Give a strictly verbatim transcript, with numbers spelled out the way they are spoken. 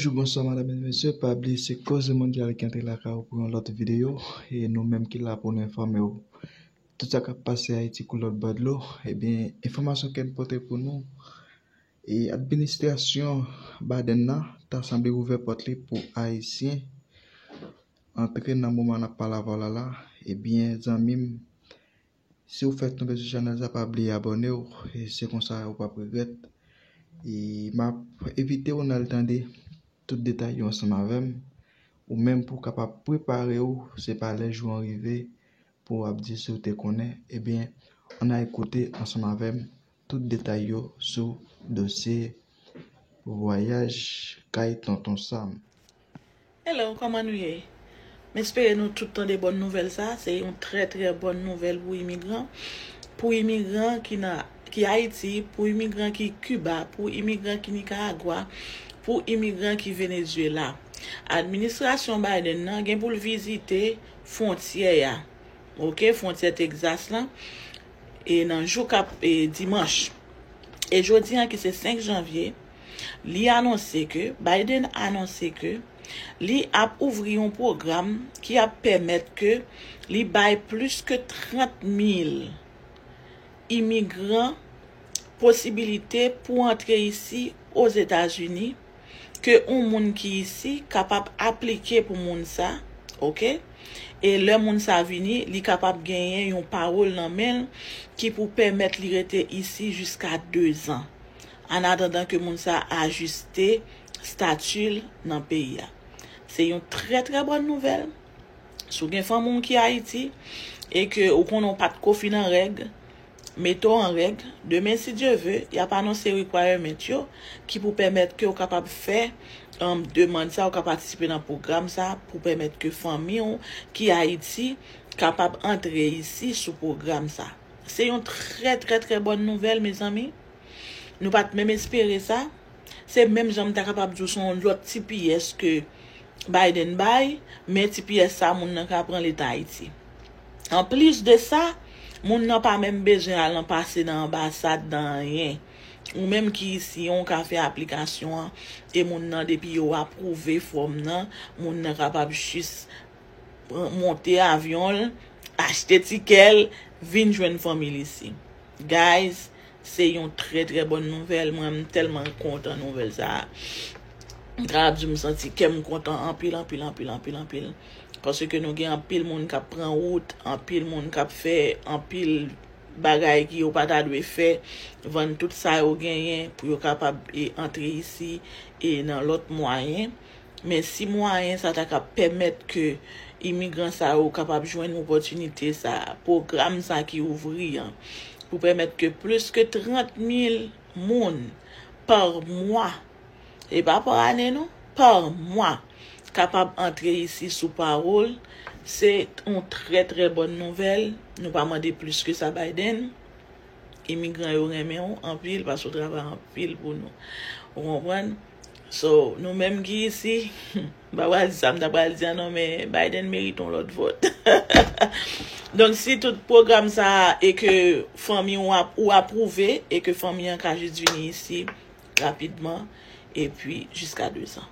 Bonjou, bonswa, madam e mesye. Pa bliye, se Koze Mondyal ki antre lakay ou pou yon lòt videyo. E nou menm ki la pou nou enfòme w tout sa k ap pase Ayiti kou lòt bò dlo. Ebyen, enfòmasyon ke n pote pou nou, e administrasyon Biden nan ta sanble ouvè pòt li pou Ayisyen antre nan moman n ap pale avè w la la. Ebyen, zanmi m, si w fèk tonbe sou chanèl sa, pa bliye abòne w, e se konsa ou p ap regrèt. E m ap envite w nan al tande tout detay yo ansanm avè m, ou menm pou w kapab prepare w, se pa lè jou an rive pou w ap di si w te konnen. Ebyen, ann al koute ansanm avè m tout detay yo sou dosye vwayaj kay Tonton Sam. Hello, kòman nou ye? M espere nou tout tande bòn nouvèl sa. Se yon trè, trè bòn nouvèl pou imigran. Pou imigran ki nan, ki Ayiti, pou imigran ki Kiba, pou imigran ki Nikaragwa, pou imigran ki Venezuela. Administrasyon Biden nan gen pou l vizite fwontyè a. Oke, fwontyè Texas lan. E nan jou k ap, e, dimanch. E jodi an ki se senk janvye, li anonse ke, Biden anonse ke li ap ouvri yon pwogram ki ap pèmèt ke li bay plis ke trant mil imigran posibilite pou antre isi Ozetazini, ke yon moun ki isi kapab aplike pou moun sa, oke? E lè moun sa vini, li kapab genyen yon pawòl nan men l ki pou pèmèt li rete isi jiska dezan, an atandan ke moun sa ajiste stati l nan peyi a. Se yon trè, trè bòn nouvèl. Si w gen fanmi w ki Ayiti e ke ou konnen w pa t ko fin an règ, mete w an règ. Demen, si Dye ve, y ap anonse requirement yo ki pou pèmèt ke w kapab fè, um, demann sa, w ka patisipe nan pwogram sa pou pèmèt ke fanmi w ki Ayiti kapab antre isi sou pwogram sa. Se yon trè, trè, trè bòn nouvèl, mezanmi. Nou pa t menm espere sa. Se menm jan m ta kapab di w se yon lòt T P S ke Biden bay, men T P S sa moun nan ka pran leta Ayiti. Anplis de sa, moun nan pa menm bezwen al nan pase nan anbasad, nan anyen. Ou menm ki isi an, w ka fè aplikasyon an, e moun nan depi yo apwouve fòm nan, moun nan kapab jis pran, monte avyon l, achte tikè l, vin jwenn fanmi l isi. Guys, se yon trè, trè bòn nouvèl. Mwen, m tèlman kontan nouvèl sa a. M ka ap di m santi kè m kontan anpil, anpil, anpil, anpil, anpil. Paske nou gen anpil moun k ap pran wout, anpil moun k ap fè anpil bagay ki yo pa ta dwe fè, vann tout sa yo genyen pou yo kapab, e, antre isi, e, nan lòt mwayen. Men si mwayen sa ta ka pèmèt ke imigran sa yo kapab jwenn opòtinite sa, pwogram sa ki ouvri an, pou pèmèt ke plis ke trant mil moun pa mwa, e pa pa ane non, pa mwa, kapab antre isi sou pawòl, se yon trè, trè bòn nouvèl. Nou pa mande plis ke sa, Biden. Imigran yo renmen w anpil, paske w travay anpil pou nou. Ou konprann? So, nou menm ki isi, m pa pral di sa m ta pral di an non, men Biden merite yon lòt vòt. Donk, si tout pwogram sa a e ke fanmi w ap, ou apwouve, e ke fanmi an ka jis vini isi rapidman, epi jiska dezan.